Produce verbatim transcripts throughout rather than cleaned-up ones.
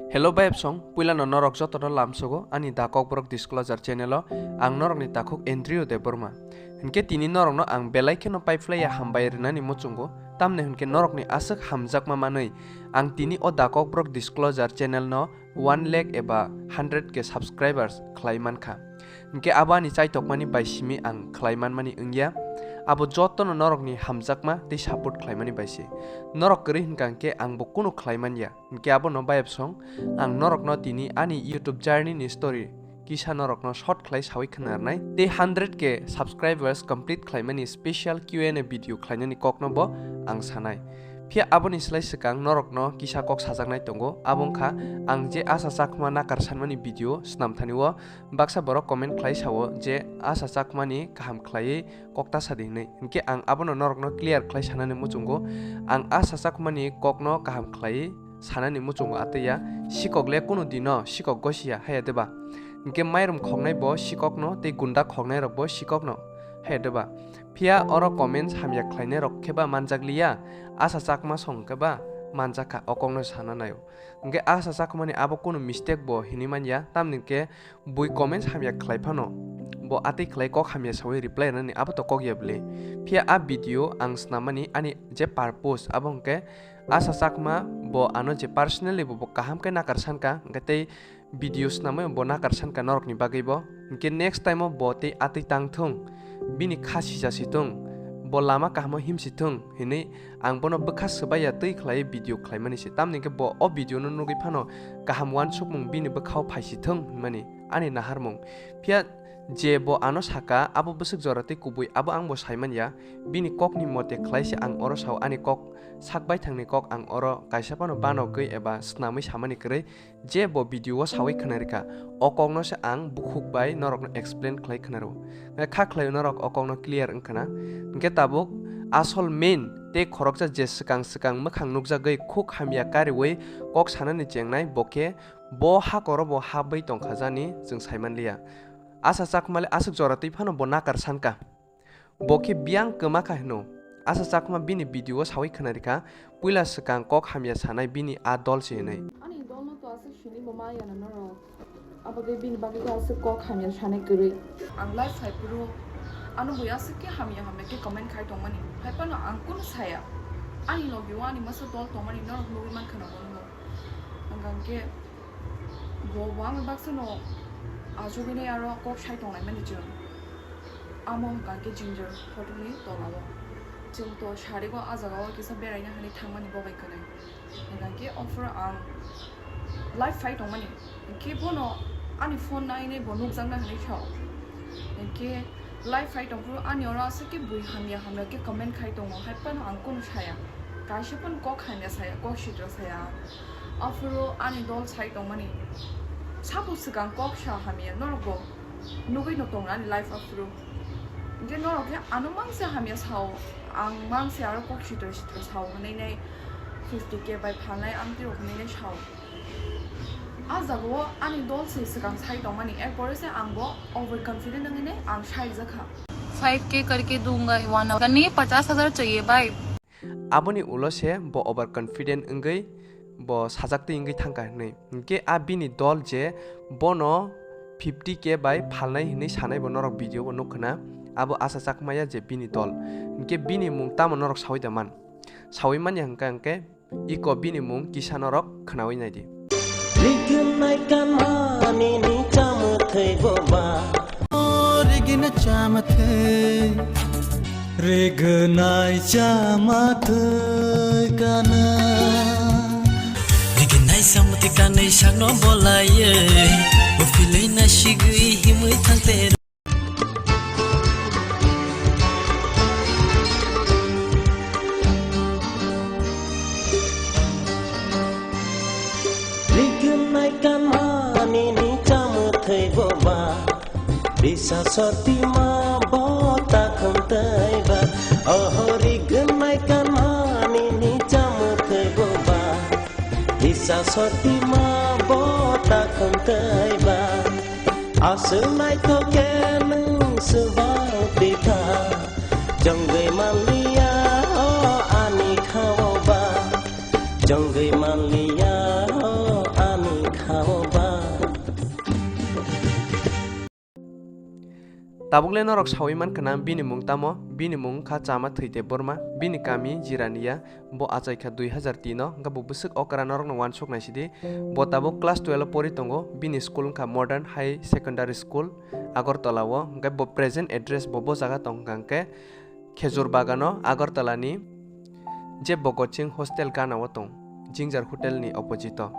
Hello bayapsong, puilano norok jotono lamsogo ani Da Kokborok Disclosure channel o. Ang norokni takhuk Andrew Debbarma. Hinkhe tini norokno ang belai kheno paiphlaiya hambai rwnani muchungo, tamni hinkhe norokni aswk hamjakma manwi ang tini o Da Kokborok Disclosure channel no one lakh eba hundred K subscribers khlai mankha. Hinkhe abo ani chaitokmani bai simi ang khlai manmani wngya. Abo jotono norokni hamjakma tei support khlaimani bai se. Norok kwrwi hinkha hinkhe angbo kunu khlai manya. Hinkhe abono bayapsong ang norokno tini ani YouTube journey ni story kisa norokno short khlai sawi khwnarnai tei hundred K subscribers complete khlaimani special Q and A video khlainani kokno bo ang sanai. Phiya aboni slai swkang norokno kisa kok sajaknai tongo, abo wngkha ang je Asha Chakma nakar sanmani video snamthani o baksa borok comment khlai sao je Asha Chakmani kaham khlaiwi kok ta sadi hinwi. Hinkhe ang abono norokno clear khlai sanani muchungo, ang Asha Chakmani kokno kaham khlaiwi sanani muchungo atwiya. Sikok le kunu dino sikok gosia haya deba? Hinkhe mairum khoknai bo sikokno tei gunda khoknai rok bo sikokno haya deba? Phiya oro comments hamya khlainai rok khe ba manjak liya, Asha Chakma song khe ba manjak kha, o kokno sana naio. Hinkhe Asha Chakmani abo kunu mistake bo hinwi manya, tamni khe bui comments hamya khlai phano bo atwi khlai kok hamya sawi reply rwnani abo to kok ya bwle. Phiya a video ang snamani ani je purpose abo hwnkhe Asha Chakma bo ano je personally bo, bo kaham khe nakar sankha, hwnkhe tei video snamwi bo nakar sankha norokni bagwi bo. Hwnkhe next time o bo tei atwi tang thung, bini kha sija si thung, bo lama kahamo himsi thung hinwi ang bono bwkha swbaiya twi khlaiwi video khlaimani se. Tamni khe bo o video no nugwi phano kaham uansukmung bini bwkhao phaisi thung hinmani ani naharmung. Phiya je bo ano saka, abo bwswk jora tei kubui, abo ang bo saimanya. Bini kokni mote khlai se ang oro sao, ani kok sak baithangni kok ang oro kaisa phano banogwi eba snamwi samani kwrwi. Je bo video o sawi khwnarikha, o kokno se ang bukhuk bai norokno explain khlai khwnaro. Kha khlai norok o kokno clear wngkhwna. Hinkhe tabuk asol main tei khoroksa je swkang swkang mwkhang nukjagwi khuk hamya kariwi kok sanani chengnai, bo khe bo hakoro bo habwi tongkha jani chwng saimanliya. Asha Chakma le aswk jora twi phano bo nakar sankha. Bo khe biyang kwma kha hino. Asha Chakma bini video o sawi khwnarikha, puila swkang kok hamya sanai bini a dol se hinwi. Ani dol no to aswk sini bo ma ya na norok. Abagwi bini bagwi khe aswk kok hamya sanai kwrwi. Ang live phai phuru ano bui aswk khe hamya hamya khe comment khai tongmani. Hai phano ang kunu saya. Ani logi o ani masa dol tongmani norok nugwi mankha na bono. Hwnkha hwnkhe bo, bo ang baksa no achugwi nai aro kok sai tonglaimani chwng. Amo hwnkha khe Ginger hotel ni tola o. Chwng to sarigo a jaga o kisa beraina hinwi thangmani bo bai kwrwi. Hwnkha khe o phuru ang live phai tongmani. Hinkhe bono ani phone nai nai bo nukjakna hinwi sao. Hinkhe live phai tong phuru ani oro aswk khe bui hamya hamya khe comment khai tongo, hai phano ang kunu saya. Kaisa phano kok hamya saya, kok sitra saya. Aphuru ani dol sai tongmani. Sabo swkang kok sa hamya norok bo nugwi no tongo ani live aphuru. Hinkhe norok khe ano mangse hamya sao, ang mangse aro kok sitra sitra sao hinwi nai fifty K bai phalnai ang tirok hinwi nai sao. A jaga o ani dol se swkang sai tongmani, erpore se ang bo over confident wngwi nai ang sai jakha. Five K karke dunga one hour. Kani pachas hajar chahiye bhai. Aboni ulo se bo over confident wngwi bo sajak twi wngwi thangkha hinwi. Hinkhe a bini dol je bono fifty K bai phalnai hinwi sanai bo norok video bo nukkhwna. Abo Asha Chakmaya je bini dol. Hinkhe bini mung tamo norok sawi da man? Sawi manya hwnkha hinkhe iko bini mung kisa norok khwnawi naidi. Rignai kanmani ni chamwthwi boba. Rignai chamwthwi. Rignai chamwthwi kana. Rignai chamwthwi kanwi sakno bolaiye. Bufilwi nasigwi himwi thangte. Rignai kanmani ni chamwthwi boba, bisa sotima bo takhum tei ba. Oho, rignai kanmani ni chamwthwi boba, bisa sotima bo takhum tei ba. Aswk naithok khe nwng swbang tita. Chongwi manliya o ani khao ba. Chongwi manliya o ani Tabukle norok sawi mankha na bini mung tamo? Bini mung wngkha Chama Thwi Debbarma, bini kami Jirania, bo achaikha dui hazar tin o, wngkha bo bwswk okra norokno uansuk naisidi. Bo tabuk class twelve o pori tongo, bini school wngkha Modern High Secondary School, Agartala o, hwnkhe bo present address bo bo jaga tong hwnkha hwnkhe Khejur Bagano, Agartala ni je Bhagat Singh Hostel gana o tong, Ginger Hotel ni opposite o.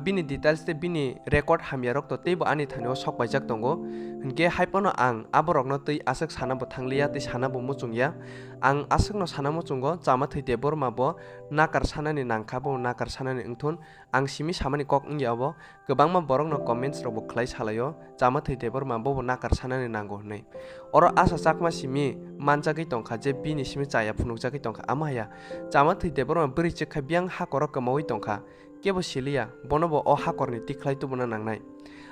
Bini details tei bini record hamya rok to teibo ani thani o sok paijak tongo. Hwnkhe hai phano ang aborokno tei aswk sana bo thangliya tei sana bo muchungya. Ang aswkno sana muchungo, Chama Thwi Debbarma bo nakar sanani nangkha, bo nakar sanani wngthun. Ang simi samani kok wngya obo, kwbangma borokno comments rokbo khlai salaio, Chama Thwi Debbarma bobo nakar sanani nango hwnwi. Oro Asha Chakma simi manjagwi tongkha je bini simi chaya phunukjagwi tongkha, amo haya. Chama Thwi Debbarma bwrwi chwkha biyang hakhoro kwmawi tongkha, kebo siliya, bonobo o hakhorni tikhlai tubuna nangnai.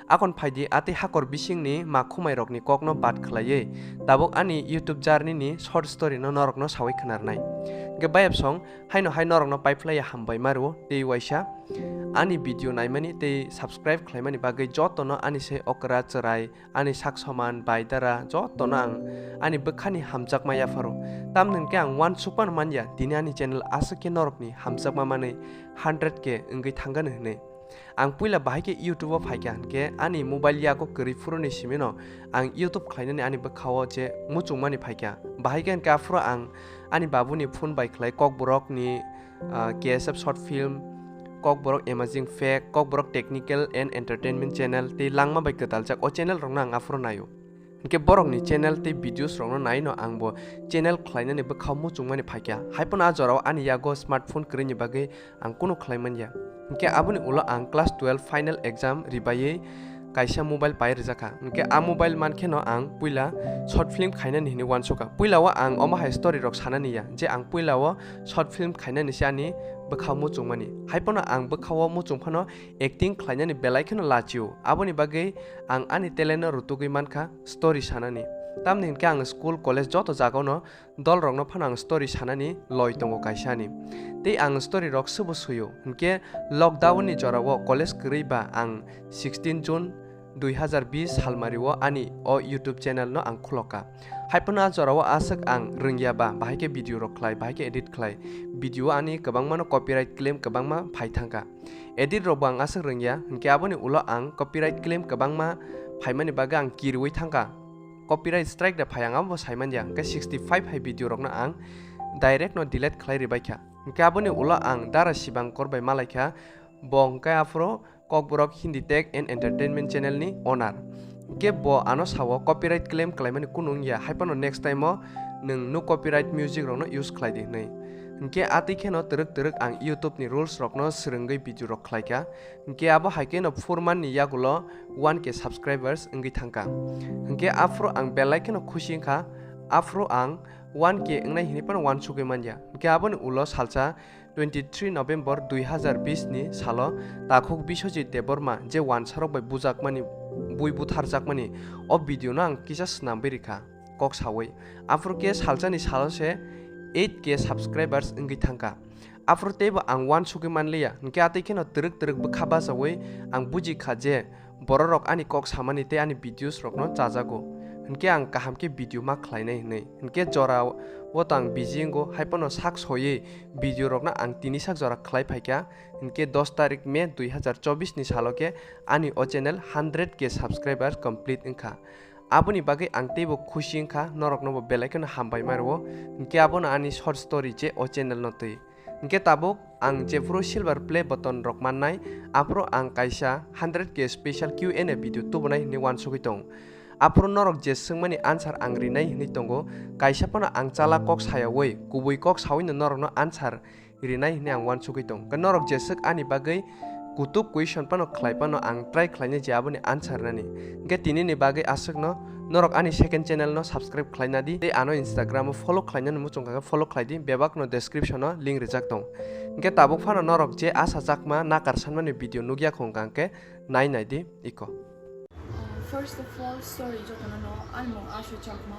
Akon phaidi, atwi hakhor bisingni ma khumairokni kokno bad khlaiwi tabuk ani YouTube journey ni short story no norokno sawi khnarnai. Hwnkhe bayapsong, haino hai norokno paiphlaiya hambai mario tei waisa ani video naimani tei subscribe khlaimani bagwi jotono ani se okra chwrai, ani sak soman, bai dara jotono ang ani bwkhani hamjakma yapharo. Tamni hwnkhe ang uansukmano manya tini ani channel aswk khe norokni hamjakma manwi hundred K wngwi thangani hwnwi. Ang puila bahai khe YouTube o phaikha hwnkhe ani mobile yago kwrwi phuruni simino ang YouTube khlainani ani bwkhao je muchungmani phaikha. Bahai khe hwnkhe aphuru ang ani babuni phone bai khlai Kokborokni, ah, K S F short film, Kokborok Amazing Fact, Kokborok Technical and Entertainment Channel tei langma bai kwtaljak o channel rokno ang aphuru naio. Hwnkhe borokni channel tei videos rokno naino angbo channel khlainani bwkhao muchungmani phaikha. Hai phano a jorao ani yago smartphone kwrwini bagwi ang kunu khlai manya. Hwnkhe aboni ulo ang class twelve final exam ribaiwi kaisa mobile pai rwjakha. Hwnkhe a mobile mankheno ang puila short film khainani hwnwi uansukha. Puila o ang omo hai story rok sanani ya je ang puila o short film khainani se ani bwkhao muchungmani. Hai phano ang bwkhao muchung phano acting khlainani belai kheno lachio. Aboni bagwi ang ani talent no rutugwi mankha story sanani. Tamni hwnkhe ang school, college joto jagao no dolrokno phano ang story sanani loi tongo kaisa ani. Tei ang story rok swbo suyo. Hwnkhe lockdown ni jorao college kwrwi ba ang sixteen June dui hazar bis salmari o ani o YouTube channel no ang khulokha. Hai phano a jorao aswk ang rwngya ba, bahai khe video rok khlai, bahai khe edit khlai. Video o ani kwbangma no copyright claim kwbangma phai thangkha. Edit rok bo ang aswk rwngya, hwnkhe aboni ulo ang copyright claim kwbangma phaimani bagwi ang kirwi thangkha. Copyright strike da phai ang abo bo saimanya, hwnkhe sixty five hai video rokno ang direct no delete khlai ribaikha. Hwnkhe aboni ulo ang Dara Shibangkor bai malaikha, bo hwnkhe aphuru Kokborok Hindi Tech and Entertainment Channel ni owner. Hwnkhe bo ano sao copyright claim khlaimani kunu wngya, hai phano next time o nwng no copyright music rokno use khlai di hwnwi. Hwnkhe atwi kheno twrwk twrwk ang YouTube ni rules rokno swrwngwi video rok khlaikha. Hwnkhe abo hai kheno phurman ni yagulo one K subscribers wngwi thangkha. Hwnkhe aphuru ang belai kheno khusi wngkha, aphuru ang one K wngnai hinwi phano uansugwi manya. Hwnkhe aboni ulo salsa twenty three November dui hazar bis ni salo takhuk Biswajit Debbarma je wansarok bai bujakmani, bui butharjakmani o video no ang kisa swnamwi rikha kok sawi. Aphuru khe salsani salo se eight K subscribers wngwi thangkha. Aphuru teibo ang uansugwi manliya, hwnkhe atwi kheno twrwk twrwk bwkha bachawi ang bujikha je bororok ani kok samani tei ani videos rokno chajago, hwnkhe ang kaham khe video ma khlainai hwnwi. Hwnkhe jora o to ang busy wngo, hai phano sak soiwi video rokno ang tini sak jora khlai phaikha, hwnkhe dos tarik May dui hazar chobbish ni salo khe ani o channel hundred K subscribers complete wngkha. Aboni bagwi ang teibo khusi wngkha, norokno bo belai kheno hambai ma rwo, hwnkhe abono ani short story je o channel no twi. Hwnkhe tabuk ang jephuru silver play button rok mannai, aphuru ang kaisa hundred K special Q and A video tubunai hwnwi uansugwi tong. Aphuru norok je swngmani answer ang rinai hwnwi tongo, kaisa phano ang chala kok sayawi, kubui kok sawino norokno answer rinai hwnwi ang uansugwi tong. Hwnkhe norok jeswk ani bagwi kutuk question phano khlai phano ang try khlainai je aboni answer nani. Hwnkhe tinini bagwi aswkno norok ani second channel no subscribe khlaina di tei ano Instagram o follow khlainani muchung kha khe follow khlai di, bebak no description o link rijak tong. Hwnkhe tabuk phano norok je Asha Chakma nakar sanmani video nukya khong kha hwnkhe nai nai di iko. First of all, sorry jotono no, ani mung Asha Chakma.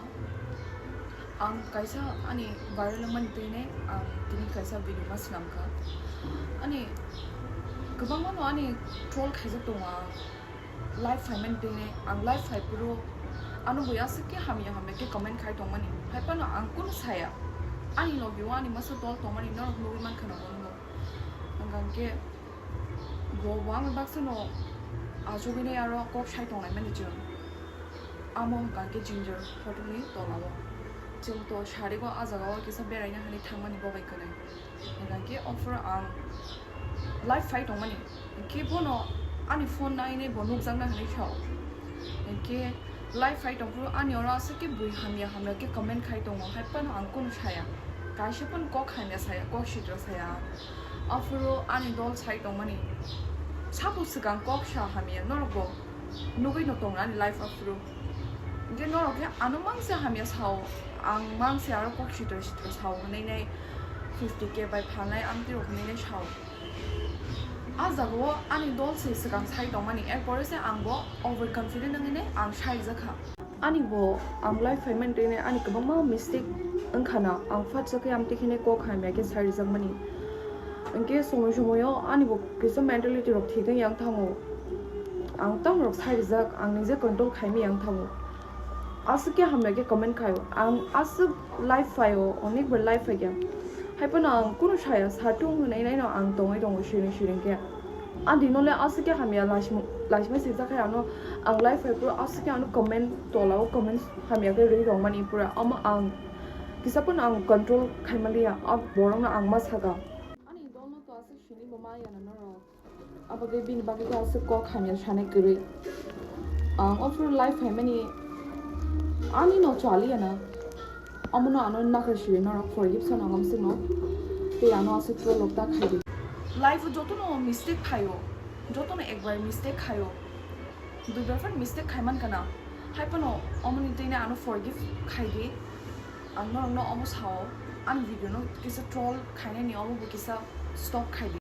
Ang kaisa ani viral wngmani twini ang tini kaisa video ma swnam kha. Ani kwbangma no ani troll khaijak tongo ang. Live phaimani twini ang live phai phuru Ano bo aswk khe hamya hamya khe comment khai tongmani, hai phano ang kunu saya. Ani logi o ani masa dol tongmani norok nugwi mankha na bono. Hwnkha khe bo wang baksa no achugwi nai aro kok sai tongnai mani chwng. Amo hwnkha khe Ginger hotel ni tola o. Chwng to sari o a jaga o kisa beraina hinwi thangmani bo bai kwnwi. Hwnkha khe offer ang live phai tongmani. Hwnkhe bono ani phone nainai bo nukjakna hinwi sao. Hwnkhe live phai tongphuru ani oro aswk khe bui hamya hamya khe comment khai tongo, hai phano ang kunu saya. Kaisa phano kok hamya saya, kok sitra saya. Aphuru ani dol sai tongmani. Sabo swkang kok sa hamya norok bo nugwi no tongo ani live aphuru. Hwnkhe norok khe ano mangse hamya sao, ang mangse aro kok sitra sitra sao hinwi nai fifty K bai phalnai amtwi rok hinwi nai sao. A jaga o ani dol se swkang sai tongmani, er pore se ang bo over confident wngwi nai ang sai jakha. Ani bo ang live phaimani twi nai ani kwbangma mistake wngkha na, ang phatsa khe amtwi khe nai kok hamya khe sai rijakmani. Hwnkhe somoi somoi o ani bo kisa mentality rok thik wng yang thango. Ang tamo rok sai rijak, ang nije control khaimwi yang thango. Aswk khe hamya khe comment khaio. Ang aswk live phaio, onek bar live phaikha. Hai phano ang kunu saya, satung hwnwi naino ang tongwi tongo siring siring khe. Ani no le aswk khe hamya laisima, laisima swijak hai ano ang live phai phuru aswk khe ano comment tola o comment hamya khe rwi rwmani pura. Omo ang kisa phano ang control khaimaliya, a borok no ang ma saka. Ani dol no to aswk sini bo ma ya na norok. Abagwi bini bagwi khe aswk kok hamya sanai kwrwi. Ang offer life phaimani ani no chaliya na. Omono ano nakar siri norok forgive sana ngam sino. Tei ano aswk pro lokta khaidi. Life o jotono mistake khaio. Jotono ekbar mistake khaio. Duibar phano mistake khaiman kana. Hai phano omoni twi ano forgive khaidi. Ang norokno omo sao. Ani video no kisa troll khainani omo bo kisa stop khaidi.